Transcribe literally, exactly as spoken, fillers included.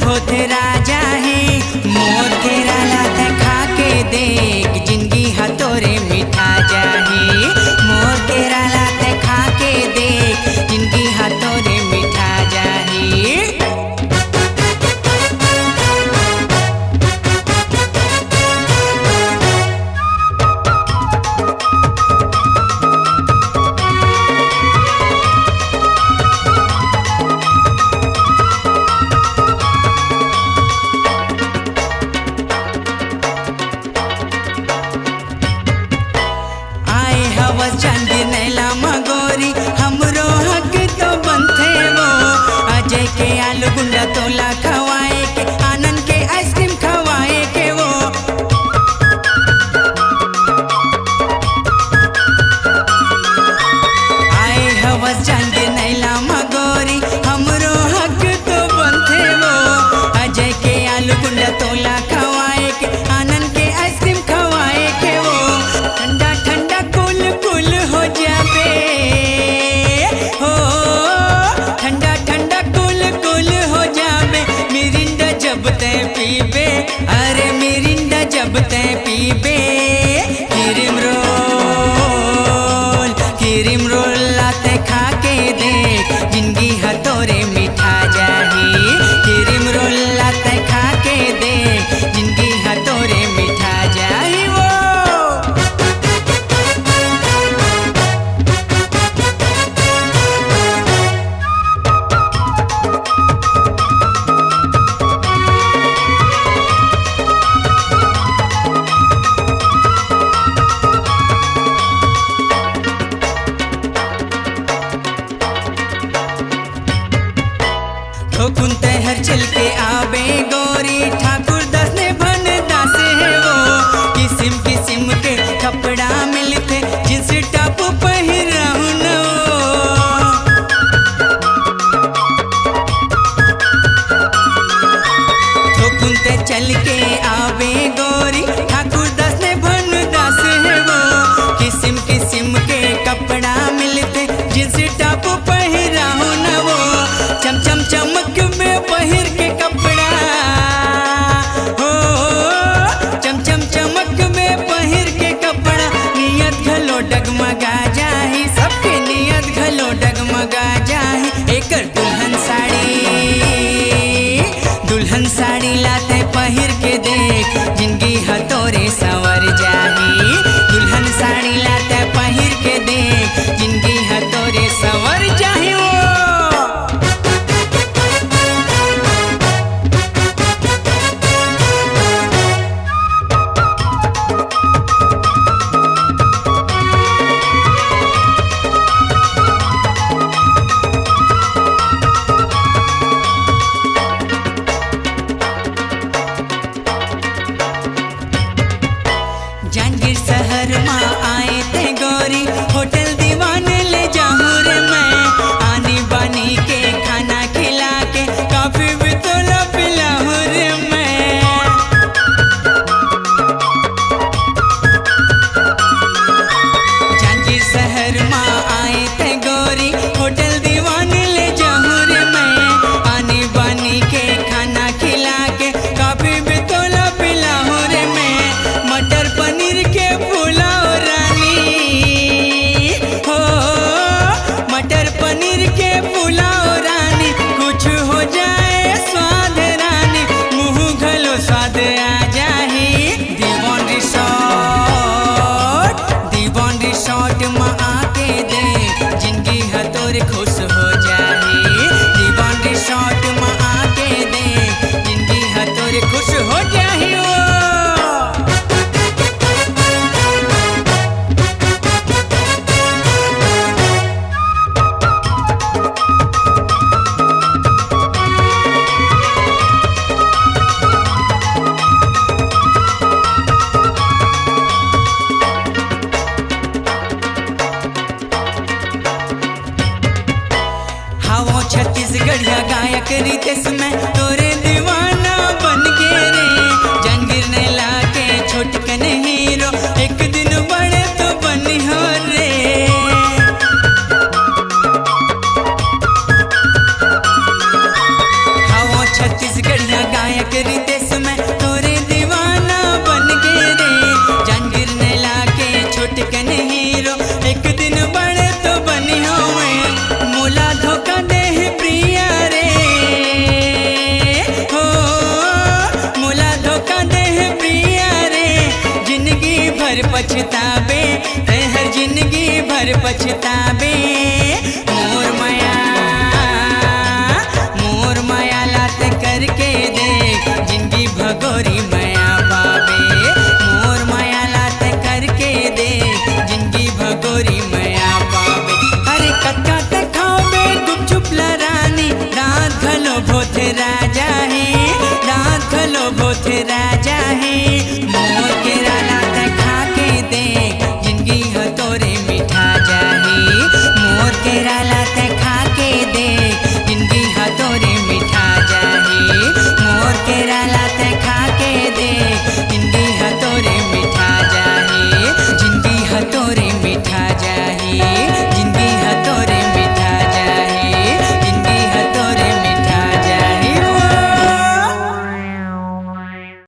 होथे राजा हे। मोर केरा ला तैं खा के देख, जिनगी ह तोरे मिठा जाही। मोर केरा ला तैं खा के देख, जिनगी ह तोरे मिठा जाही। आए हवस जांजगीर नैला मगोरी, हमरो हक तो बनथे वो। अजय के आलू गुंडा तोला खवाए के, आनंद के आइसक्रीम खवाए के वो। आए हवस जांजगीर नैला मगोरी, हमरो हक तो बनथे वो। अजय के आलू गुंडा तोला खवाए के, आनंद के आइसक्रीम खवाए के वो। ठंडा ठंडा कुल कुल हो जाबे, हो। ठंडा ठंडा कुल कुल हो जाबे, मिरिंडा जब तैं पीबे, अरे मिरिंडा जब तैं पीबे। क्रीम रोल, क्रीम रोल ला तैं खा के देख, जिनगी ह तोरे मिठा जाही। क्रीम रोल ला तैं खा के देख, जिनगी ह तोरे मिठा जाही वो। थोकुन तैं हर चल के आबे गोरी, ठाकुर दास ने भन दास हे वो। किसिम किसिम के कपड़ा मिलथे, जींस टॉप पहिराहूं न वो। थोकुन तैं चल के आबे गोरी, ठाकुर दास ने भन दास हे वो। किसिम किसिम के कपड़ा मिलथे, जींस टॉप पहिराहूं न वो। चम चम चमक में पहिर के कपड़ा, हो, चम चम चमक में पहिर के कपड़ा, नियत घलो डगमगा जाही, सबके नियत घलो डगमगा जाही। एकर दुल्हन साड़ी, दुल्हन साड़ी ला तैं पहिर के देख, जिनगी ह तोरे संवर जाही। दुल्हन साड़ी ला तैं पहिर के देख, जिनगी ह तोरे संवर जाही वो। जांजगीर शहर मा आए तैं गोरी, होटल दीवान ले जाहूं रे मैं। आनी बानी के खाना खिला के, कॉफी भी तोला पिलाहूं रे मैं। जांजगीर शहर मा आए तैं गोरी, होटल दीवान ले जाहूं रे मैं। आनी बानी के खाना खिला के, कॉफी भी तोला पिलाहूं रे मैं। मटर पनीर के पुलाव रानी, हो, मटर पनीर के पुलाव रानी, कुछ हो जाए स्वाद रानी, मुंह घलो स्वाद आ जाही। दीवान रिसोर्ट, दीवान रिसोर्ट म आके देख, जिनगी ह तोर खुश हो जाही। दीवान रिसोर्ट म आके देख, जिनगी ह तोर खुश हो जाही ओ। हवों छत्तीसगढ़िया गायक रितेश, मैं तोरे दीवाना बन के रे। जांजगीर नैला के छोटकन हीरो, एक दिन बड़े तो बनिहो रे। हवों छत्तीसगढ़िया ताबे मोर मया, मोर मया लात करके दे, जिंदगी भगोरी मया पाबे। मोर मया लात करके दे, जिंदगी भगोरी मया पाबे। अरे कतका तक खाबे गुपचुप ला रानी, दांत घलो भोथरा जाही, दांत घलो भोथरा